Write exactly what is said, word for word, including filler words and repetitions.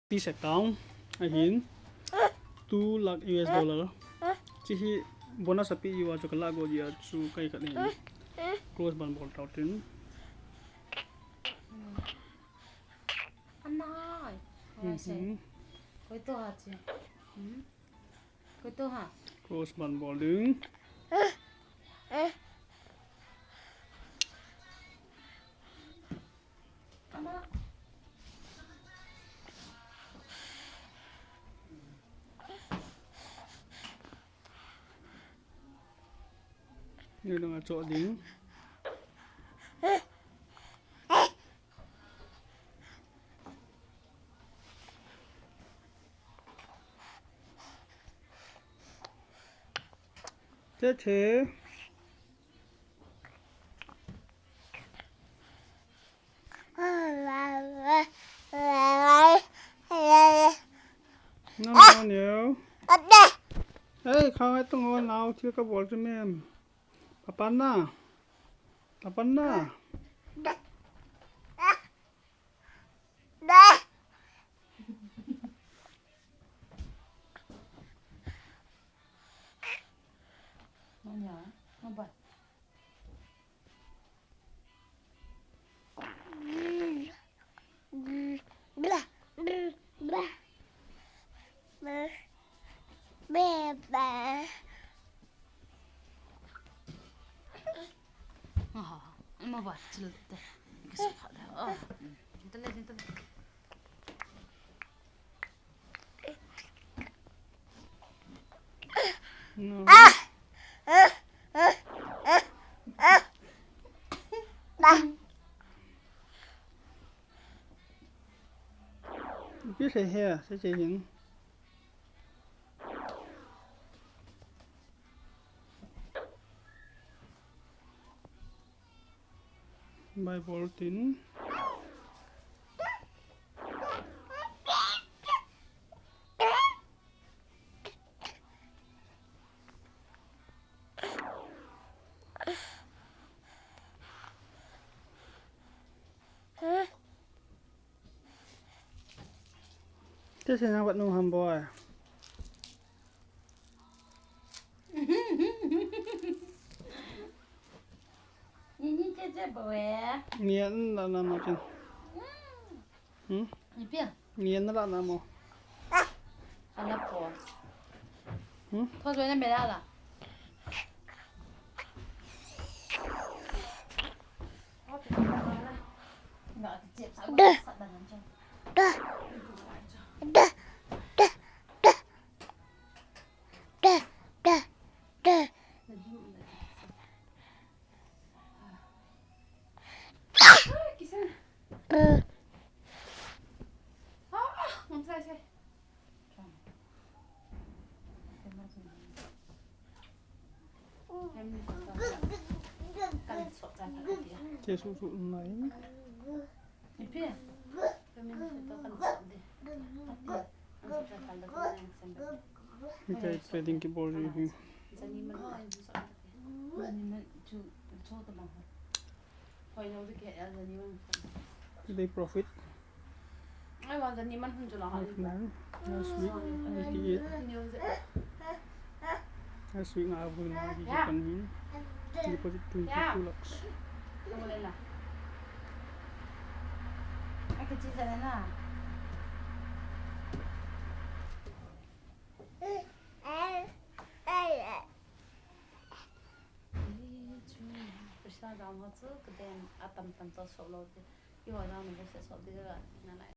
Peace account ahin two lakh U S dollar. Chi hi bonus api iwa chu kala go dia chu kai khat ni. Cross ban bol tau tin. Anai. Anai se. Mhm. Koi to ha chi. Hmm. Koi to ha. Cross ban bol ding. Ni dang a cho ding. Che che. No, no, no. Hey, khang ai tung on now, thil ka bol chu mem. Papan na. Papan na. No. Ipi sei he, sei sei hin. Bai bol tin. Che che na wat nu ham boy. Ni ni che che boy. Ni an la na ma chen. Hmm? Ni pia. Ni an la na mo. Ana po. Hmm? Tho jo na me la la. Che su su nai. Itai trading ki bol ri hi. Today profit. Last week, eighty-eight. Last week nga abul na hi kan hin. Deposit twenty-two lakhs. Paisa jam ho chu kaden atam tam to so lo te. Iho jam ho se so de ga na na.